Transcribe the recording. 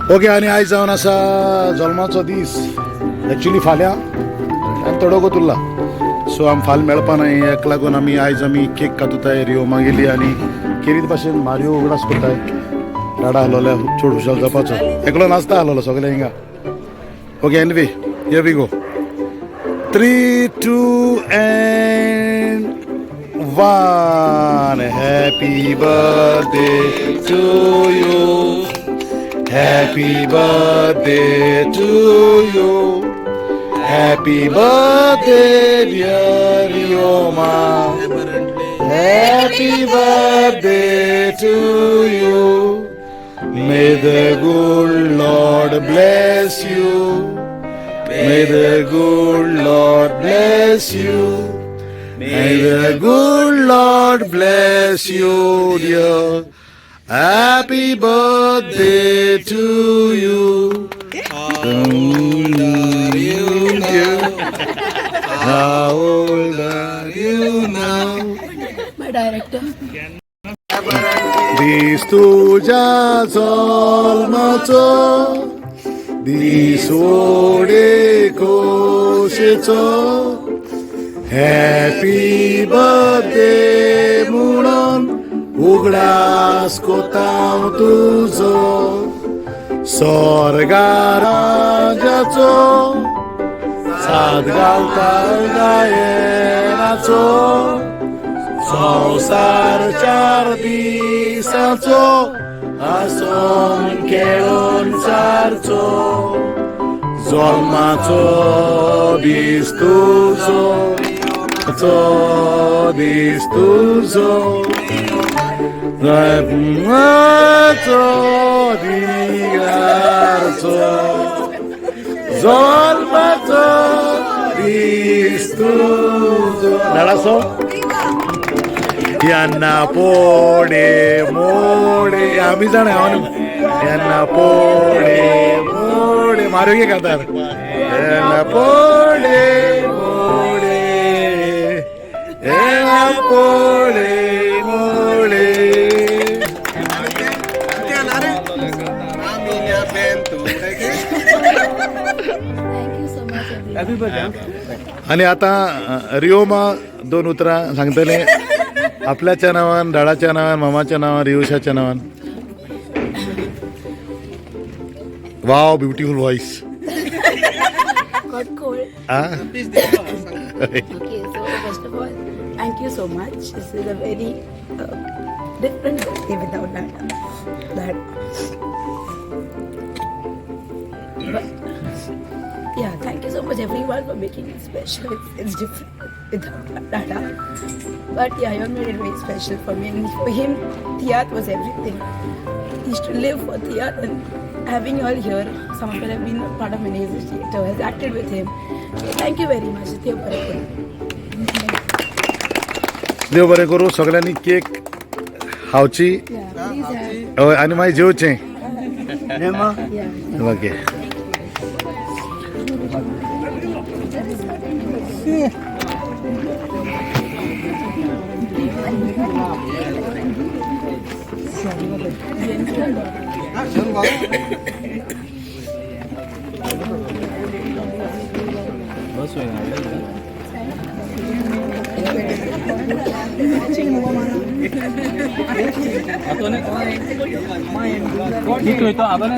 Okay, आनी आयज जावन आसा जल्माचो दीस. एक्चुली फाल्यां आनी थोडो उरला, सो आम फाल्यां मेळपा ना. हेका लागून आमी आयज आमी केक कातुताय, रिओ मागेली आनी केरीत भाशेन मारियो उगडास करताय. डाडा आहलोले चड हुशार जावपाचो, एकलो नाचता आहलोलो सगळे हिंगा. Okay, anyway, here we go. 3, 2 and 1. Happy birthday to you. Happy birthday to you. Happy birthday, dear Rioma. Happy birthday to you. May the good Lord bless you. May the good Lord bless you. May the good Lord bless you, dear. Happy birthday to you. How old are you now? How old are you now? My director. दीस तुज्या जल्माचो, दीस व्हडे खोशेचो, happy birthday म्हणून उगडास कोता हांव तुजो. स्वर्गा राजाचो साद घालता गायनाचो, संवसार चार दिसाचो आसोन खेळोन सारचो. जल्माचो दीस तुजो, चो दीस तुजो, जल्माचो दिगारचो, जल्माचो दीस तुजो. धाडासो यांना पोडे मोडे. आम्ही जाणा यांना पोडे मोडे मारू घे कातार. यांना पोडे मोडे, यांना पोडे mode. Thank you so much, everyone. आणि आता रिओमा दोन उतरां सांगतले आपल्याच्या नावान, डाडाच्या नावान, मामाच्या नावान, रिओशाच्या नावान. Wow, beautiful voice. Got cold. Ah. Okay, so first of all, thank you so much. This is a very different birthday without Dada. That, but yeah, thank you so much everyone for making it special. It's different without Dada. But yeah, you made it very special for me. And for him, Tiatr was everything. He used to live for Tiatr, and having you all here, some of you have been part of Menezes Theatre, has acted with him. So thank you very much. देव बरें करूं. देव बरें करूं. सगळ्यांनी cake खावची. Yeah, please have. हय, आनी मागीर जेवचें. Yeah. Okay. Dito, ito, aba na.